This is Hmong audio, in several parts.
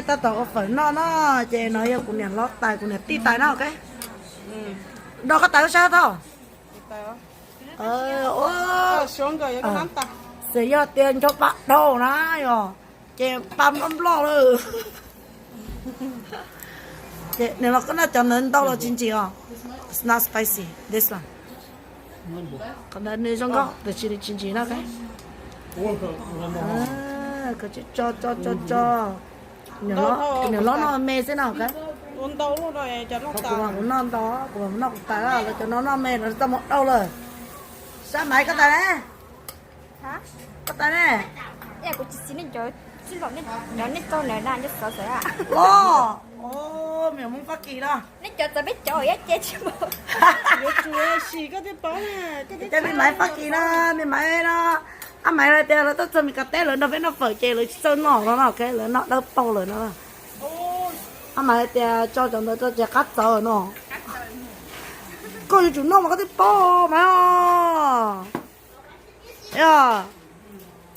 Tab tom ua fawm noj no, ces no yog kuv niam hlob tais, kuv niam tij tais na, ok. Do koj tais ua sab tau. Xyov yog tias nrog pab dhau na yog, ces pab nploj nploj lawm. Ces nws los koj noj cov ntawd ntau los tsis ntsim os. It's not spicy, this one. Qhov ntawd nws zoo nkauj tiam sis nws tsis ntsim no. Koj tsis tso tso tso tso. Niam hlob noj me xwb no. Kuv noj ntau, kuv noj kuv tais, lawv cov no noj me lawv txoj mus dhau lawm. Sab Maiv koj tais ne? Koj tais ne? Los, me nyuam Hmoob Fab Kis no. Cov me Maiv Fab Kis no, me Maiv no, ab Maiv lawv tias lawv tuaj txog Meskas teb lawv nrog peb noj fawm ces lawv tsis txawj noj no, lawv noj dawb paug lawm no. Ab Maiv tias tso cov ntawd rau ces qab txawv no. Koj yuav tsum noj mas koj thiaj paub Maiv. Yog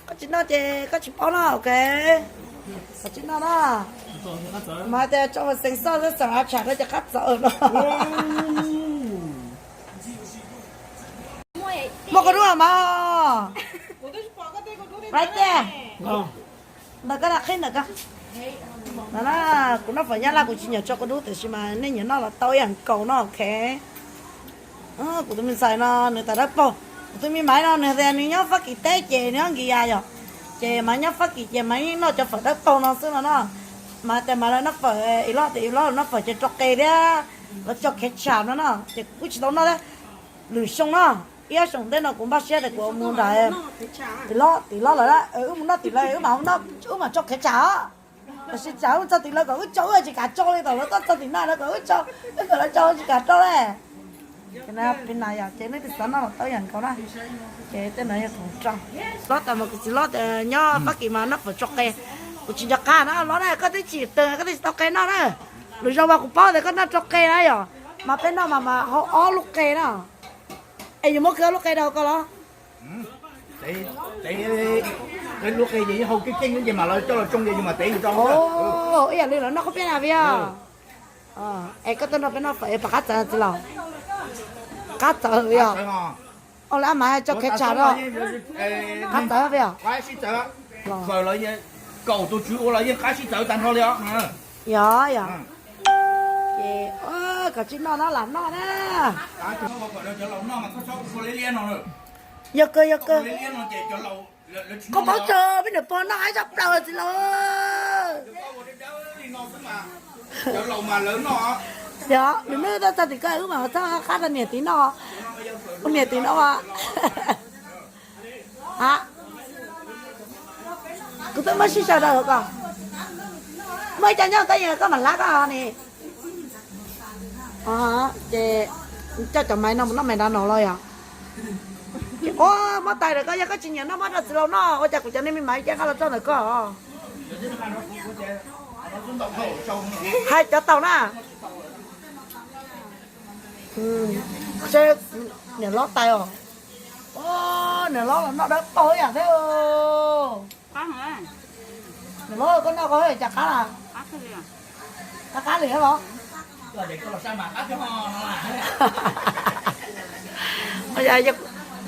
koj tsis noj ces koj tsis paub no, ok. Koj tsis noj na. Mas tias tso xeev xoj xav tsham rau ces qab txawv no. Muaj koj dub mas. Right there. Ntawm koj na, qhib ntawm koj. No na, kuv noj fawm Nyab Laj kuv tsis nyiam tso kua dub tiam sis mas nej nyiam noj los tau ib yam nkaus no, ok. Kuv tus me ntxhais no nws tais dawb paug. Kuv tus me Maiv no nws tias nws nyob Fab Kis teb ces nws nyob Nkis Yas yom. Ces Maiv nyob Fab Kis ces Maiv yeej noj cov fawm dawb paug no xwb no na. Maiv tias Maiv lawv noj fawm, Ib Hlob tias Ib Hlob noj fawm ces rau qe thiab, lawv tso ketchup no na. Ces kuv tsis tau noj thiab. Lwm xyoo no, ib ob xyoos ntej no kuv npaj siab tias kuv mus nram Tim Hlob, Tim Hlob lawv, wb mus noj tim lawv, wb mam, wb mam tso ketchup os. Tab sis tsam wb txog tim lawv kom wb tso, wb tsis kam tso li, kom lawv tuaj txog tim no lawv kom wb tso, wb kom lawv tso tsis kam rau li. Ces no pib na yom, ces nej twb xav noj los tau ib yam nkaus na. Ces tej no yog kuv rau. Hlob tas mas kuv txiv hlob tias nyob Fab Kis mas noj fawm tso qe. Kuv tsis nco qab na, Hlob na, koj twb tsis tau qe noj na. Lwm zaus mas kuv paub tias koj noj tso qe na yom. Mas peb noj mas mas hau ob lub qe na. Es yus muab kiag ob lub qe rau koj los? Lub qe ces yeej hau keej keej ces mam li coj los tsoo ces yus mam tev rau. Ib yam li lawv noj khaub peb na Vij. Es koj tuaj nrog peb noj fawm es puas qab txawv txiv laus? Qab txawv yog. Ua li ab mas tso ketchup rau. Qab txawv Vij. Fawm los kaum tus tswv ua los yeej qab sib txawv tag nrho li os. Yog yog. Ces kom tsis noj no lam noj na. Yog kawg yog kawg. Koj paub tso peb niam pog noj ib tsob plaws txiv laus. Yog nws noj tag tim ko wb mam txhob qab rau niam txiv noj. Ua niam txiv noj. A, kuv twb muab sib sau rau koj. Muaj ib co nyob tab yeej koj mam hlab koj ni. Ces coj cov maiv no mus noj maiv nrad no los yog. Ua muab tais ntawm koj, yog koj tsis nyiam noj muab rau txiv laus noj, ua cas kuv cov nej me maiv ceeb qab los txog ntawm koj. Hais cov taus na. Seb niam hlob tais os. Niam hlob los noj dawb paug ib yam thiab. Niam hlob koj noj koj cas qab, qab qab li los?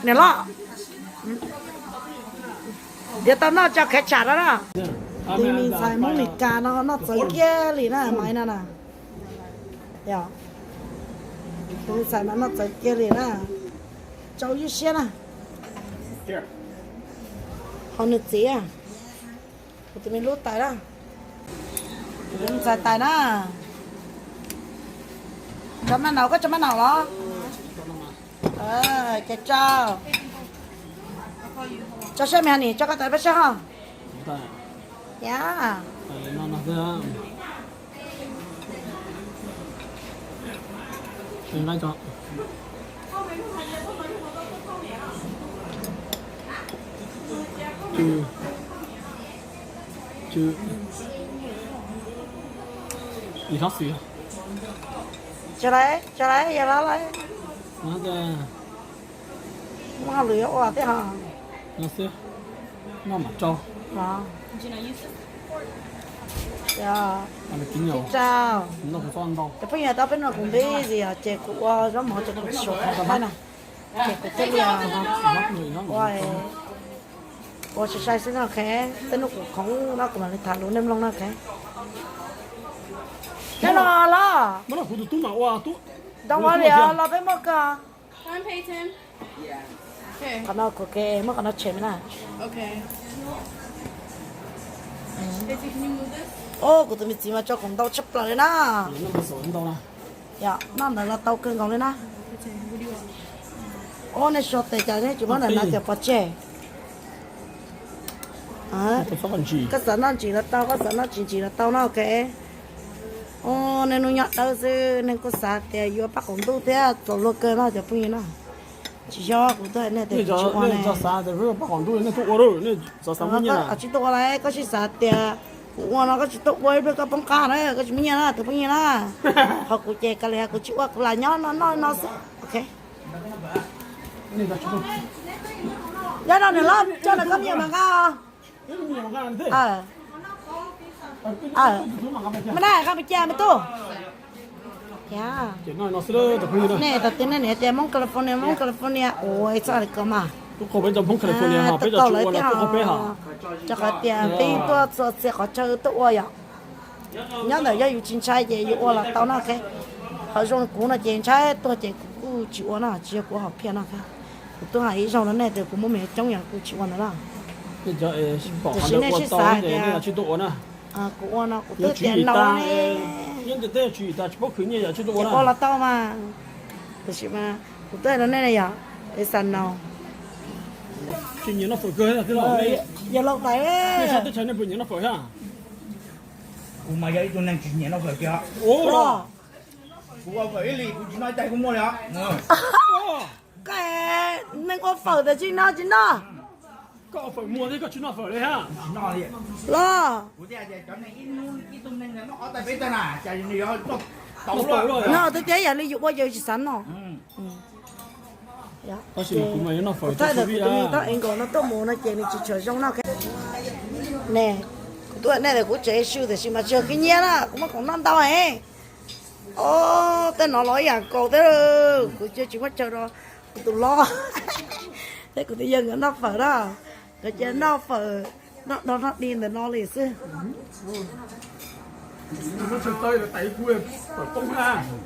Niam hlob, yuav tau noj tso khav tsham no na. Tus me ntxhais Hmoob Meskas no noj txawv kiag li na, Maiv no na. Tus me ntxhais no noj txawv kiag li na. Tsau ywj siab na. Ho nws txiv, kuv tus me lub tais na. Kuv tus me ntxhais tais na. Tso maj naus, koj tso maj naus los? Ces tso. Tso sab me ha nis, tso koj tais pab sab ho. Ya. Tso lawm, tso lawm, yog lawm. Muaj hauj lwm yuav ua thiab ho. Noj mam tso. Tsis tau. Cov phooj ywg, tau peb noj kuv npib zis os, ces kuv ua zaub mov ces kuv tsis suav qhov thaib na, ces kuv thiaj li ua, ua sai sai xwb no, ok. Tej hnub kuv khoom no kuv mam li tham lus nej mloog no, ok. Neb los los, ntoo ua li los peb muaj koj. Qhov no kuv ke muab qhov no tshem na. Os, kuv tus me txiv mas tso khoom ntau tshaj plaws li na. Yog noj ntawd los tau kawg nkaus li na. Os, nej suav tes cas nej tsis muab ntawm no cov pov tseg? Koj xav noj ntsim los tau, koj xav noj tsis ntsim los tau no, ok. Os, nej hnub nyob dawb xwb nej kuj xav tias yuav paj qaum ntuj thiab txaus luag kawg no cov phooj ywg na. Tsis yog kuv tuaj nej tias tsis ua ne. Tsis tuaj ua, koj tsis tuaj ua lawm, koj tsis xav tias kuv ua no koj tsis tuaj ua ib pliag koj poob qab na, koj tsis muaj nyiaj na tus phooj ywg na. Qhov kuv ces kav liam kuv tsis ua, kuv lam nyob no noj no xwb, ok. Yog no nws loj tso nws koj me nyuam mas nqa. Me na, nqa me cia me tub. Nej tau tias nej niam tias Hmoob California, Hmoob California ua txoj li ko mas. Tau tau lawv tias, rau qhov tias peb tuaj txhua txhia qhov chaw tuaj ua yom. Nyob ntawm yog yus tsis ntshai ces yus ua los tau no, ok. Qhov zoo kuv no ces ntshai tuag ces kuv kuj tsis ua no, tsis yog kuv hom phiaj no, ok. Kuv twb hais ib zaug rau nej tias kuv muaj me nyuam coob yom, kuv tsis ua ntawd na. Tiam sis nej sib xav tias kuv ua no kuv twb tias no ne. Ua los tau mas. Tiam sis mas kuv twb hais rau nej yom, es xav no. Yog laus tais, kuv mas yog ib tug neeg tsis nyiam noj fawm kiag. Kuv ua fawm ib li kuv tsis noj ib tais kuj muaj li os. Koj neeg ua fawm tiam tsis noj tsis noj. Koj ua fawm muag thiab koj tsis noj fawm li hab? Los, no tias yam li yus ua yus tsis xav noj. Thaij ntawm kuv tus me tub English no tuaj mus no ces nws tsis tshua zoo no. Ne, kuv tuaj nej tias kuv tsev su tiam sis mas tsis yog khib nyiab na, kuv muab khoom noj ntau heev. Os, tej no los ib yam nkaus thiab, kuv cia tsis muab chaw rau kuv tus hlob thiab kuv tus yawg nkawd noj fawm na. Nkawd cia noj fawm, noj dog noj dig ntawm no li xwb.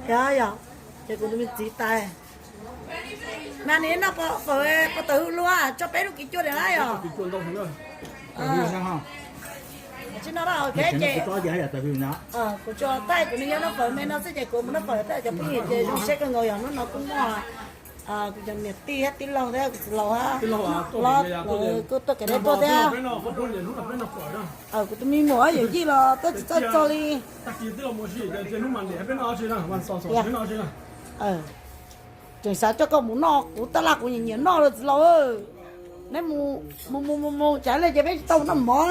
Yog, yog, ces kuv tus me txiv tais mas nws noj fawm, fawm tawm hwj luaj, tso peb lub kiv cua niam hlob yom. Tsis noj, ces kuv tsuas thaij kuv nws yog noj fawm me no xwb ces kuv mus noj fawm thiab cov phooj ywg ces zoo siab kawg nkaus yog hnub no kuj muaj kuv cov niam tij thiab tij laug thiab kuv txiv laus hab, lawv kuj tuaj kev deb tuaj thiab. Kuv tus me muam yawm yij los tuaj tsis txawj txog li. Tseem xav coj koj mus noj kuv taj laj kuv nyiam nyiam noj lawm txiv laus. Neb mus mus mus mus mus tsav li ces peb tsis tau mus noj mov.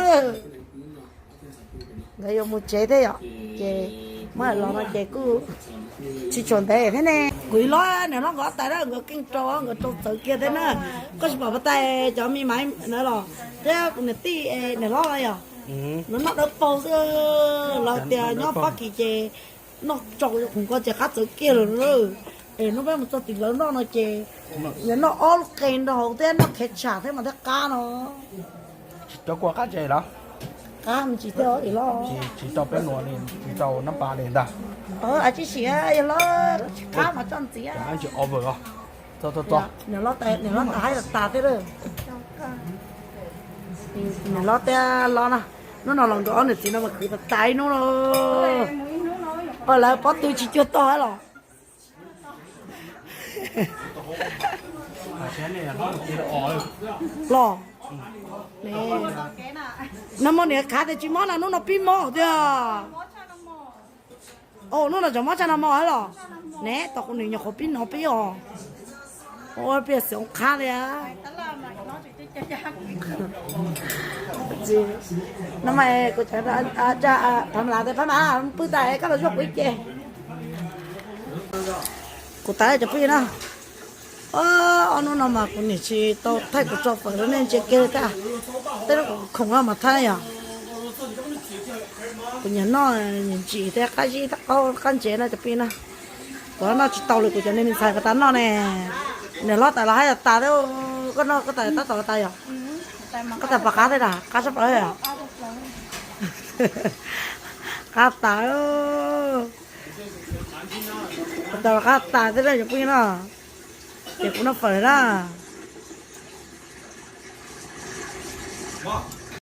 Nkawd yuav mus tsev thiab yom, ces muab los no ces kuj tsis tshua ntev thiab ne. Kuv ib hlob niam hlob nkawd ob tais na nkawd keej rau nkawd rau txawv kiag thiab na. Koj tsis pom puas tais cov me maiv na los thiab kuv niam tij niam hlob los yom, nws noj dawb paug xwb. Los tias nyob Fab Kis ces noj tsaus khoom ko ces qab txawv kiag lawm. Es hnub peb mus txog tim lawv noj no ces nws noj ob lub qe nrog hauv thiab noj khev tsham thiab mas thiaj qab no. Tsis cov kua qab tse los? Qab me ntsis thiab hlob. Tsis rau peb nuam li, tsis rau nab pas li ntag. Tsis sim yog hlob, tsis qab mas tso ntxiv. Tsis over os. Txog txog txog. Niam hlob tas, niam hlob tas haib tas thiab lawm. Niam hlob thiab hlob na, hnub no los nkawd ob niam txiv no mas khwv tas tas ib hnub no. Lawv pob tw tsis cuag tog los. Los, nag hmo niam khav tias tsis mob no hnub no pib mob tiag. Hnub no tseem mob tshaj nag hmo los. Ne, tau kuv nws nyuam qhuav pib no pib os. Ua pia xeem qhab li. No mas kuv cov phab mas, phab mas pw tas koj los zuaj kuv ib ce. Kuv tas cov phooj ywg na. Ob hnub no mas kuv nim tsis tau thaij kuv tso fawm rau nej ntsia kiag thiab. Tej no kuv khoom no mas thaij yom. Kuv nyiam noj, nyiam ntsim tej qab zib qab ntsev no cov phooj ywg na. Kuv noj tsis tau li, kuv cov niag me ntxhais puas tas noj ne. Niam hlob tas los hais tias tas thiab. Koj noj koj tas tab tom tas yom? Koj tas puas qab thiab na? Qab sab plaws yom? Qab tas. Kuv tas qab tas thiab na cov phooj ywg na. Ces kuv noj fawm na.